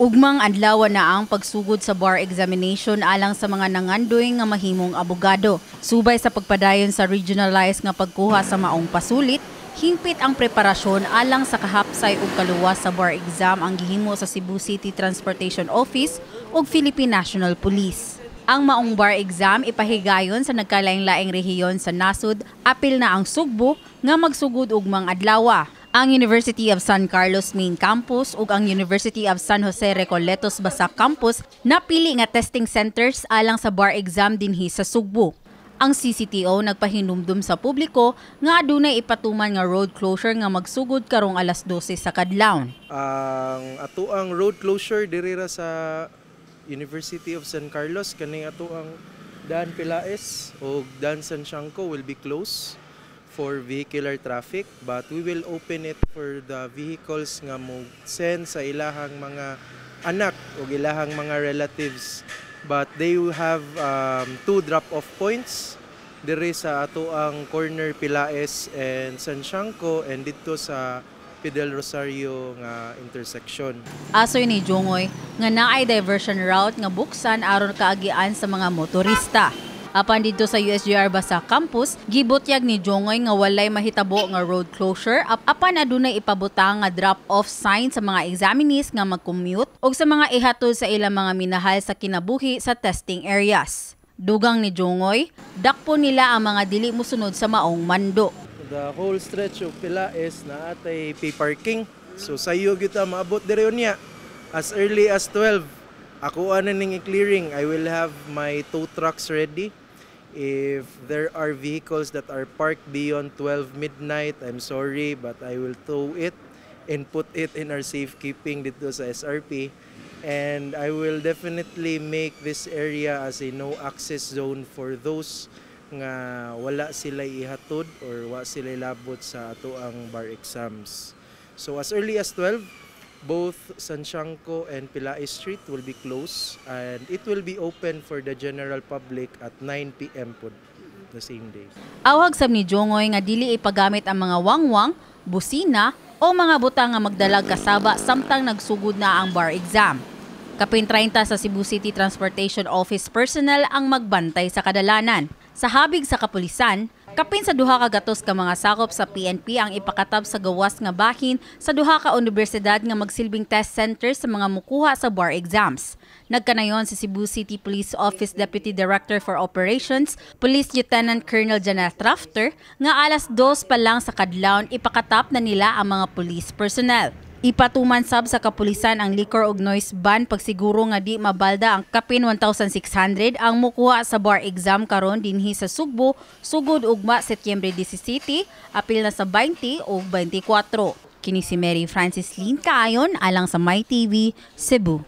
Ugmang adlaw na ang pagsugod sa bar examination alang sa mga nangandoy nga mahimong abogado. Subay sa pagpadayon sa regionalized nga pagkuha sa maong pasulit, hingpit ang preparasyon alang sa kahapsay ug kaluwas sa bar exam ang gihimo sa Cebu City Transportation Office ug Philippine National Police. Ang maong bar exam ipahigayon sa nagkalaing-laing rehiyon sa nasod, apil na ang Sugbo nga magsugod ugmang adlawa. Ang University of San Carlos Main Campus ug ang University of San Jose Recoletos Basak Campus napili nga testing centers alang sa bar exam dinhi sa Sugbo. Ang CCTO nagpahinumdum sa publiko nga adunay ipatuman nga road closure nga magsugod karong alas 12 sa kadlawon. Ang atoang road closure diri ra sa University of San Carlos, kaning atoang Daan Pelaez o Daan Sanciangko will be closed for vehicular traffic, but we will open it for the vehicles nga mo send sa ilahang mga anak o ilahang mga relatives, but they will have two drop-off points diri sa atoang corner Pelaez and Sanciangko and didto sa Fidel Rosario nga intersection. Asoy ni Jongoy nga naay diversion route nga buksan aron kaagian sa mga motorista. Apan didto sa USJR Basak Campus, gibutyag ni Jongoy nga walay mahitabo nga road closure apan adunay ipabutang nga drop-off sign sa mga examinees nga mag-commute ug sa mga ihatod sa ilang mga minahal sa kinabuhi sa testing areas. Dugang ni Jongoy, dakpo nila ang mga dili musunod sa maong mando. The whole stretch of Pelaez naa tay pay parking. So sayo gyud ta maabot diri unya as early as 12. Ako ana ning i-clearing. I will have my tow trucks ready. If there are vehicles that are parked beyond 12 midnight, I'm sorry, but I will tow it and put it in our safekeeping didto sa SRP. And I will definitely make this area as a no access zone for those nga wala sila ihatod or wa sila labot sa atoang bar exams. So as early as 12, both Sanciangko and Pelaez Street will be closed and it will be open for the general public at 9 p.m. pod the same day. Awhag sab ni Jongoy nga dili ipagamit ang mga wangwang, busina o mga butang nga magdalag kasaba samtang nagsugod na ang bar exam. Kapin 30 sa Cebu City Transportation Office personnel ang magbantay sa kadalanan. Sa habig sa kapulisan, kapin sa 200 ka mga sakop sa PNP ang ipakatab sa gawas nga bahin sa duha ka unibersidad nga magsilbing test center sa mga mukuha sa bar exams. Nagkanayon si Cebu City Police Office Deputy Director for Operations, Police Lieutenant Colonel Janet Rafter, nga alas 2 pa lang sa kadlawon ipakatap na nila ang mga police personnel. Ipatuman sab sa kapulisan ang liquor ug noise ban pagsiguro nga di mabalda ang kapin 1,600 ang mukuha sa bar exam karon dinhi sa Sugbo sugod ugma Setyembre 17, apil na sa 20 ug 24. Kini si Mary Francis Lynn Kaayon alang sa My TV, Cebu.